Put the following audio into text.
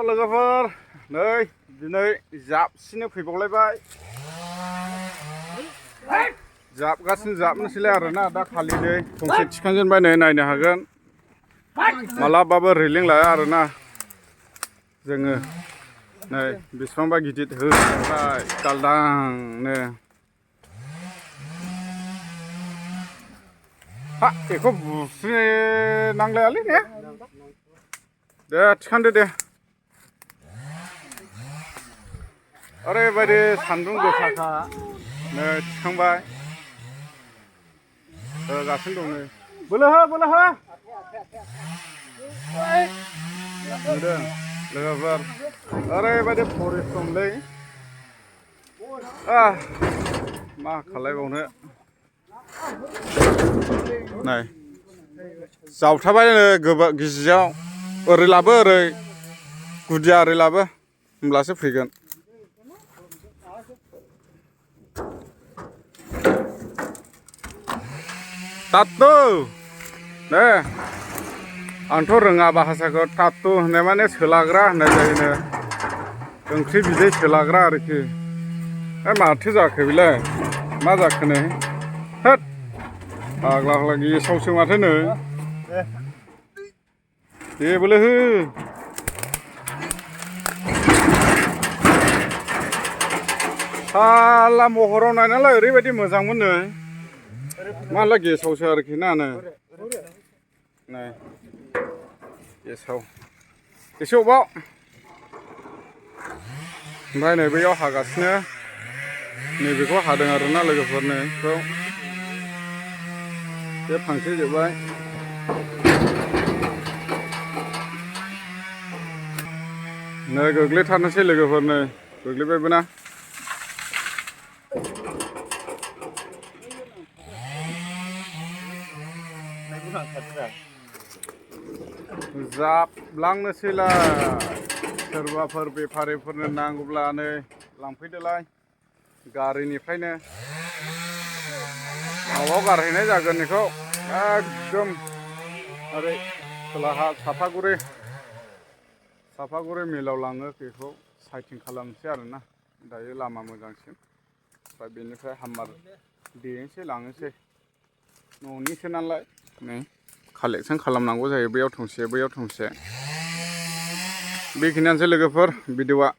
लोगोफोर नै दिनै जाबसिनो फैबावलायबाय जाबगासिनो जाबनोसैलाय आरोना दा खालि दै फंसे थिखांजेनबाय नै नायनो हागोन मालाबाबो रेलिं लाया आरोना जोङो नै बेसेबांबा गिदिर होबाय गालदांनो हा बेखौ बुस्रिनांलायालै ने दे थिखांदो दे ओरैबायदि सान्दुं गोसाखा नै थिखांबाय होगासिनो दं नै बोलो हो नुदों लोगोफोर ओरैबायदि परिश्रमलै मा खालायबावनो नै जावथाबाय गोबां गिजियाव ओरै लाबो ओरै गुदिया ओरै लाबो होमब्लासो फैगोन तात्तु दे आंथ' रोङा भाषाखौ तात्तु होननाय माने सोलाग्रा होननाय जायोनो ओंख्रि बिदै सोलाग्रा आरोखि माथो जाखो बेलाय मा जाखोनो होद फाग्ला गेसावसो माथो नो दे बोलो हो साला महराव नायनालाय ओरैबायदि मोजांमोन नै माला गेसावसो आरोखि ना नै गेसाव एसे अबाव ओमफ्राय नै बैयाव हागासिनो नैबेखौ हादों आरोना लोगोफोरनो बेखौ बे फांसे जोब्बाय नै गोग्लैथारनोसै लोगोफोरनो गोग्लैबायबो ना जाबलांनोसैलाय सोरबाफोर बेफारिफोरनो नांगौब्ला नै लांफैदोलाय गारिनिफ्रायनो न'आव गारहैनाय जागोन बेखौ एकदम ओरै खोलाहा सापागुरि मिलाव लाङो बेखौ साइटिं खालामनोसै आरोना दायो लामा मोजांसिन ओमफ्राय बेनिफ्राय हामार देनोसै लांनोसै न'निसो नालाय नै कालेक्सन खालामनांगौ जायो बैयाव थंसे बैयाव थंसे बेखिनियानोसै लोगोफोर भिडिअ'आ